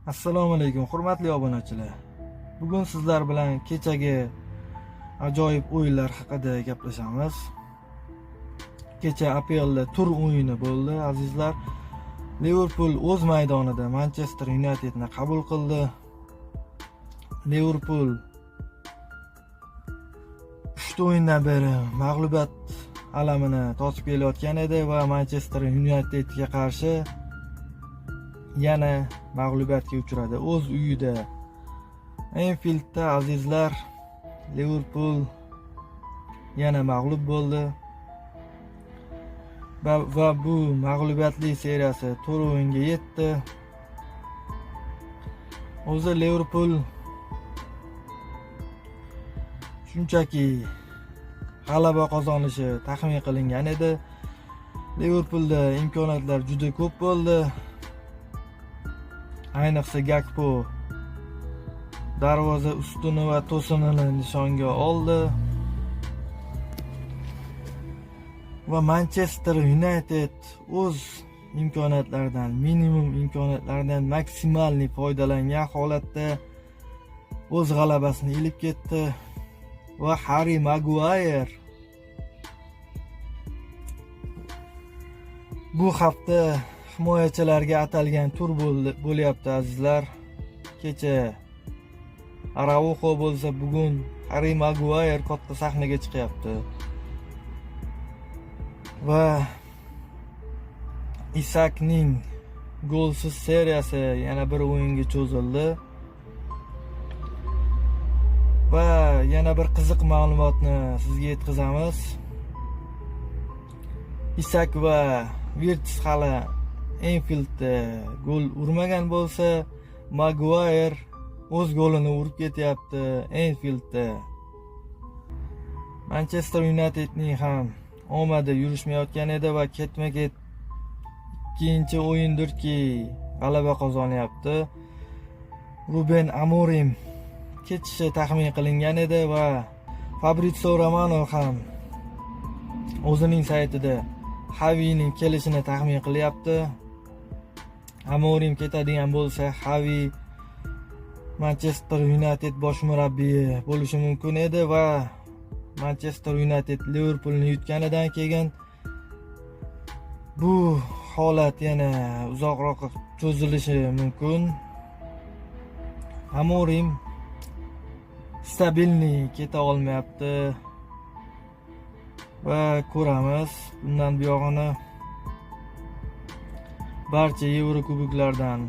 Assalomu alaykum, hurmatli obunachilar. Bugun sizlar bilan kechagi ajoyib o'yinlar haqida gaplashamiz. Kecha APLda tur o'yini bo'ldi, azizlar. Liverpool o'z maydonida Manchester Unitedni qabul qildi. Liverpool 3 ta o'yindan beri mag'lubiyat alamini totib kelayotgan edi va Manchester Unitedga qarshi yana mag'lubiyatga uchradi o'z uyida, Enfieldda. Azizlar, Liverpool yana mag'lub bo'ldi va bu mag'lubiyatli seriyasi to'rt o'yinga yetdi. O'zi Liverpool shunchaki g'alaba qozonishi taxmin qilingan edi. Liverpulda imkoniyatlar juda ko'p bo'ldi, ayniqsa Gakpo darvoza ustuni va to'sinini nishonga oldi va Manchester United o'z imkoniyatlaridan, minimum imkoniyatlardan максимальный foydalangan holatda o'z g'alabasini ilib ketdi va Harri Maguire bu hafta himoyachilarga atalgan tur bo'lyapti, azizlar. Kecha Araujo bo'lsa, bugun Harri Maguire katta sahnaga chiqyapti va Isakning golsiz seriyasi yana bir o'yinga cho'zildi. Va yana bir qiziq ma'lumotni sizga yetkazamiz: Isak va Virts hali Enfieldda gol urmagan bo'lsa, Maguire o'z golini urib ketyapti Enfieldda. Manchester Unitedning ham omadi yurishmayotgan edi va ketma ket ikkinchi o'yindirki g'alaba qozonyapti. Ruben Amorim ketishi taxmin qilingan edi va Fabrizio Romano ham o'zining saytida Xavining kelishini taxmin qilyapti. Amorim ketadigan bo'lsa, Xavi Manchester United bosh murabbiyi bo'lishi mumkin edi va Manchester United Liverpulni yutganidan keyin bu holat yana uzoqroq cho'zilishi mumkin. Amorim стабильный keta olmayapti va ko'ramiz bundan buyog'ini. Barcha Yevrokuboklardan